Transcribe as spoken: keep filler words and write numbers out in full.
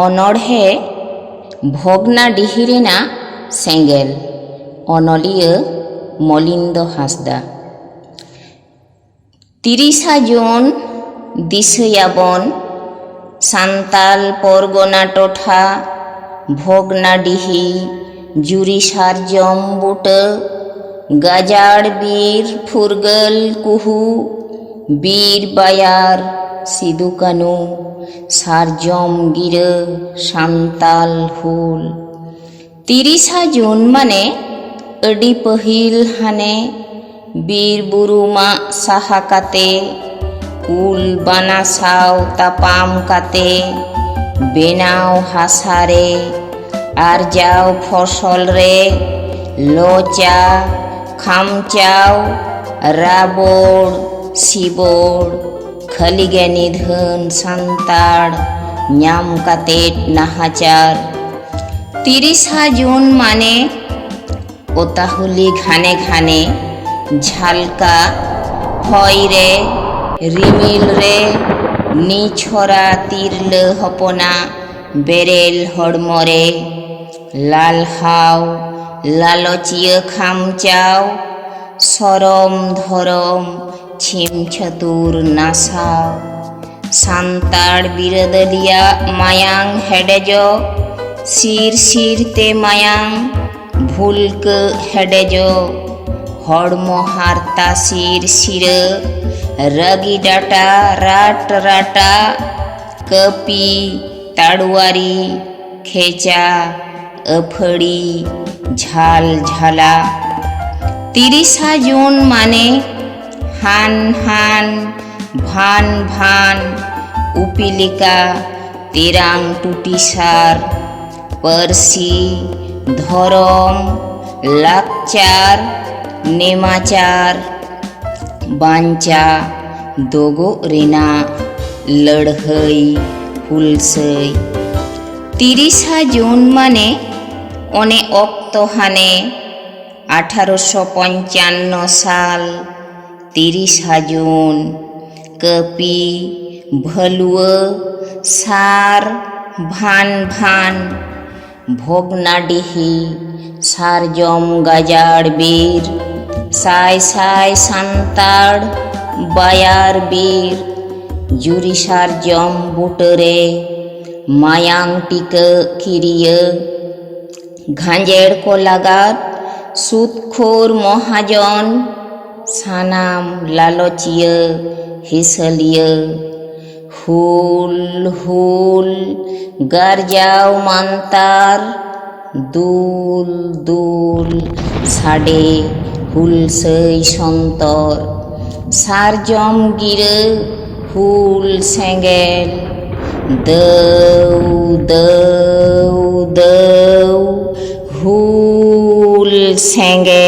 ᱚᱱᱚᱬᱦᱮ ᱵᱷᱚᱜᱽᱱᱟᱰᱤᱦᱤ ᱨᱮᱱᱟᱜ ᱥᱮᱸᱜᱮᱞ᱾ ᱚᱱᱚᱞᱤᱭᱟᱹ ᱢᱚᱞᱤᱱᱫᱚ ᱦᱟᱸᱥᱫᱟ᱾ ᱛᱤᱨᱤᱥᱟ ᱡᱩᱱ ᱫᱤᱥᱟᱹᱭᱟᱵᱚᱱ ᱥᱟᱱᱛᱟᱞ ᱯᱚᱨᱜᱚᱱᱟ ᱴᱚᱴᱷᱟ ᱵᱷᱚᱜᱽᱱᱟᱰᱤᱦᱤ ᱡᱩᱨᱤ ᱥᱟᱨᱡᱚᱢ ᱵᱩᱴᱟᱹ ᱜᱟᱡᱟᱲ ᱵᱤᱨ ᱯᱷᱩᱨᱜᱟᱹᱞ ᱠᱩᱦᱩ ᱵᱤᱨ ᱵᱟᱭᱟᱨ ᱥᱤᱫᱩ ᱠᱟᱹᱱᱩ ᱥᱟᱨᱡᱚᱢ ᱜᱤᱨᱟᱹ ᱥᱟᱱᱛᱟᱞ ᱦᱩᱞ᱾ ᱛᱤᱨᱤᱥᱟ ᱡᱩᱱ ᱢᱟᱱᱮ ᱟᱹᱰᱤ ᱯᱟᱹᱦᱤᱞ ᱦᱟᱱᱮ ᱵᱤᱨ ᱵᱩᱨᱩ ᱢᱟᱜ ᱥᱟᱦᱟ ᱠᱟᱛᱮ ᱩᱞ ᱵᱟᱱᱟ ᱥᱟᱶ ᱛᱟᱯᱟᱢ ᱠᱟᱛᱮ ᱵᱮᱱᱟᱣ ᱦᱟᱥᱟ ᱨᱮ ᱟᱨᱡᱟᱣ ᱯᱷᱚᱥᱚᱞ ᱨᱮ ᱞᱚᱪᱟ, ᱠᱷᱟᱢᱪᱟᱣ, ᱨᱟᱵᱚᱲ, ᱥᱤᱵᱚᱲ, ᱠᱷᱟᱹᱞᱤ ᱜᱮ ᱱᱤᱫᱷᱟᱹᱱ ᱥᱟᱱᱛᱟᱲ ᱧᱟᱢ ᱠᱟᱛᱮ ᱱᱟᱦᱟᱪᱟᱨ᱾ ᱛᱤᱨᱤᱥᱟ ᱡᱩᱱ ᱢᱟᱱᱮ ᱚᱛᱟᱦᱩᱞᱤ ᱜᱷᱟᱱᱮ ᱜᱷᱟᱱᱮ ᱡᱷᱟᱞᱠᱟ ᱦᱚᱭ ᱨᱮ ᱨᱤᱢᱤᱞ ᱨᱮ ᱱᱤᱪᱷᱚᱨᱟ ᱛᱤᱨᱞᱟᱹ ᱦᱚᱯᱚᱱᱟᱜ ᱵᱮᱨᱮᱞ ᱦᱚᱲᱢᱚ ᱨᱮ ᱞᱟᱞᱦᱟᱣ ᱞᱟᱞᱚᱪᱤᱭᱟᱹ ᱠᱷᱟᱢᱪᱟᱣ ᱥᱚᱨᱚᱢ ᱫᱷᱚᱨᱚᱢ ᱪᱷᱤᱢ ᱪᱷᱟᱹᱛᱩᱨ ᱱᱟᱥᱟᱣ᱾ ᱥᱟᱱᱛᱟᱲ ᱵᱤᱨᱟᱹᱫᱟᱹᱞᱤᱭᱟᱜ ᱢᱟᱭᱟᱝ ᱦᱮᱰᱮᱡᱚᱜ, ᱥᱤᱨ ᱥᱤᱨ ᱛᱮ ᱢᱟᱭᱟᱝ ᱵᱷᱩᱞᱠᱟᱹᱜ ᱦᱮᱰᱮᱡᱚᱜ, ᱦᱚᱲᱢᱚ ᱦᱟᱨᱛᱟ ᱥᱤᱨ ᱥᱤᱨᱟᱹ ᱨᱟᱹᱜᱤ ᱰᱟᱴᱟ ᱨᱟᱴ ᱨᱟᱴᱟ, ᱠᱟᱹᱯᱤ, ᱛᱟᱲᱩᱣᱟᱨᱤ, ᱠᱷᱮᱪᱟ, ᱟᱹᱯᱷᱟᱹᱲᱤ, ᱡᱷᱟᱞ ᱡᱷᱟᱞᱟ᱾ ᱛᱤᱨᱤᱥᱟ ᱡᱩᱱ ᱢᱟᱱᱮ ᱦᱟᱱ ᱦᱟᱱ, ᱵᱷᱟᱱ ᱵᱷᱟᱱ, ᱩᱯᱤᱞᱮᱠᱟ, ᱛᱮᱨᱟᱝ ᱴᱩᱴᱤᱥᱟᱨ, ᱯᱟᱹᱨᱥᱤ, ᱫᱷᱚᱨᱚᱢ, ᱞᱟᱠᱪᱟᱨ, ᱱᱮᱢᱟᱪᱟᱨ, ᱵᱟᱧᱪᱟ ᱫᱚᱜᱚᱜ ᱨᱮᱱᱟᱜ ᱞᱟᱹᱲᱦᱟᱹᱭ ᱦᱩᱞᱥᱟᱹᱭ᱾ ᱛᱤᱨᱤᱥᱟ ᱡᱩᱱ ᱢᱟᱱᱮ ᱚᱱᱮ ᱚᱠᱛᱚ ᱦᱟᱱᱮ ᱟᱴᱷᱟᱨᱚᱥᱚ ᱯᱚᱧᱪᱟᱱᱱᱚ ᱥᱟᱞ ᱛᱤᱨᱤᱥᱟ ᱡᱩᱱ ᱠᱟᱹᱯᱤ, ᱵᱷᱟᱹᱞᱩᱣᱟᱹ, ᱥᱟᱨ, ᱵᱷᱟᱱ ᱵᱷᱟᱱ ᱵᱷᱚᱜᱽᱱᱟᱰᱤᱦᱤ ᱥᱟᱨᱡᱚᱢ ᱜᱟᱡᱟᱲ ᱵᱤᱨ, ᱥᱟᱭ ᱥᱟᱭ ᱥᱟᱱᱛᱟᱲ ᱵᱟᱭᱟᱨ ᱵᱤᱨ, ᱡᱩᱨᱤ ᱥᱟᱨᱡᱚᱢ ᱵᱩᱴᱟᱹᱨᱮ ᱢᱟᱭᱟᱝ ᱴᱤᱠᱟᱹᱜ ᱠᱤᱨᱤᱭᱟᱹ, ᱜᱷᱟᱸᱡᱮᱲ ᱠᱚ ᱞᱟᱜᱟᱫ ᱥᱩᱫᱽᱠᱷᱳᱨ ᱢᱚᱦᱟᱡᱚᱱ, ᱥᱟᱱᱟᱢ ᱞᱟᱞᱚᱪᱤᱭᱟᱹ ᱦᱤᱥᱟᱹᱞᱤᱭᱟᱹ᱾ ᱦᱩᱞ ᱦᱩᱞ ᱜᱟᱨᱡᱟᱣ ᱢᱟᱱᱛᱟᱨ, ᱫᱩᱞ ᱫᱩᱞ ᱥᱟᱰᱮ ᱦᱩᱞᱥᱟᱹᱭ ᱥᱚᱱᱛᱚᱨ, ᱥᱟᱨᱡᱚᱢ ᱜᱤᱨᱟᱹ ᱦᱩᱞ ᱥᱮᱸᱜᱮᱞ, ᱫᱟᱹᱣ ᱫᱟᱹᱣ ᱫᱟᱹᱣ ᱦᱩᱞ ᱥᱮᱸᱜᱮᱞ᱾